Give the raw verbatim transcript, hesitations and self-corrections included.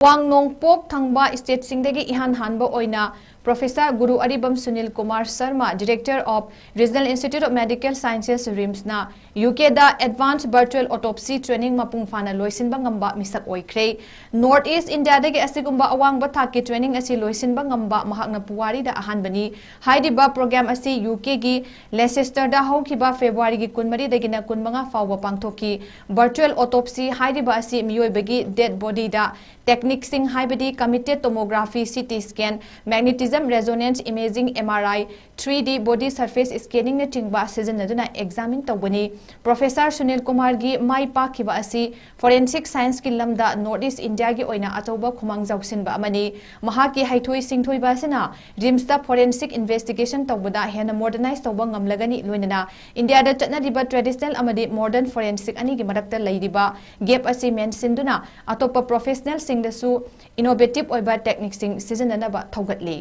ꯑꯋꯥꯡ ꯅꯣꯡꯄꯣꯛ ꯊꯪꯕ ꯁ꯭ꯇꯦꯠꯁꯤꯡꯗꯒꯤ ꯏꯍꯥꯟ ꯍꯥꯟꯕ ꯑꯣꯏꯅ professor Guru Aribam Sunil Kumar Sharma, Director of Regional Institute of Medical Sciences, RIMSꯅ ꯌꯨ ꯀꯦꯗ Advanced Virtual Autopsy Training ꯃꯄꯨꯡ ꯐꯥꯅ ꯂꯣꯏꯁꯤꯟꯕ ꯉꯝꯕ ꯃꯤꯁꯛ ꯑꯣꯏꯈ꯭ꯔꯦ꯫ North East Indiaꯗꯒꯤ ꯑꯁꯤꯒꯨꯝꯕ ꯑꯋꯥꯡꯕ ꯊꯥꯛꯀꯤ training ꯑꯁꯤ ꯂꯣꯏꯁꯤꯟꯕ ꯉꯝꯕ ꯃꯍꯥꯛꯅ ꯄꯨꯋꯥꯔꯤꯗ ꯑꯍꯥꯟꯕꯅꯤ꯫ ꯍꯥꯏꯔꯤꯕ program ꯑꯁꯤ ꯌꯨ ꯀꯦꯒꯤ ꯂꯦꯁꯦꯁꯇꯔꯗ ꯍꯧꯈꯤꯕ ꯐꯦꯕ꯭ꯔꯨꯋꯥꯔꯤꯒꯤ ꯀꯨꯟꯃꯔꯤꯗꯒꯤꯅ ꯀꯨꯟꯃꯉꯥ ꯐꯥꯎꯕ ꯄꯥꯡꯊꯣꯛꯈꯤ꯫ Virtual autopsy ꯍꯥꯏꯔꯤꯕ ꯑꯁꯤ ꯃꯤꯑꯣꯏꯕꯒꯤ dead bodyꯗ techniqueꯁꯤꯡ ꯍꯥꯏꯕꯗꯤ computed tomography, C T scan, magnetism resonance imaging, M R I, three D body surface scanningꯅꯆꯤꯡꯕ ꯁꯤꯖꯤꯟꯅꯗꯨꯅ examine ꯇꯧꯒꯅꯤ꯫ ꯄ꯭ꯔꯣꯐꯦꯁꯔ ꯁꯨꯅꯤꯜ ꯀꯨꯃꯥꯔꯒꯤ ꯃꯥꯏ ꯄꯥꯛꯈꯤꯕ ꯑꯁꯤ forensic scienceꯀꯤ ꯂꯝꯗ North East Indiaꯒꯤ ꯑꯣꯏꯅ ꯑꯆꯧꯕ ꯈꯨꯃꯥꯡ ꯆꯥꯎꯁꯤꯟꯕ ꯑꯃꯅꯤ꯫ ꯃꯍꯥꯛꯀꯤ ꯍꯩꯊꯣꯏ ꯁꯤꯡꯊꯣꯏꯕ ꯑꯁꯤꯅ RIMSꯇ forensic investigation ꯇꯧꯕꯗ ꯍꯦꯟꯅ modernize ꯇꯧꯕ ꯉꯝꯂꯒꯅꯤ, ꯂꯣꯏꯅꯅ ꯏꯟꯗꯤꯌꯥꯗ ꯆꯠꯅꯔꯤꯕ traditional ꯑꯃꯗꯤ modern forensic ꯑꯅꯤꯒꯤ ꯃꯔꯛꯇ ꯂꯩꯔꯤꯕ gap ꯑꯁꯤ ꯃꯦꯟꯁꯤꯟꯗꯨꯅ ꯑꯇꯣꯞꯄ professionalꯁꯤꯡꯗꯁꯨ innovative ꯑꯣꯏꯕ techniqueꯁꯤꯡ ꯁꯤꯖꯤꯟꯅꯅꯕ ꯊꯧꯒꯠꯂꯤ꯫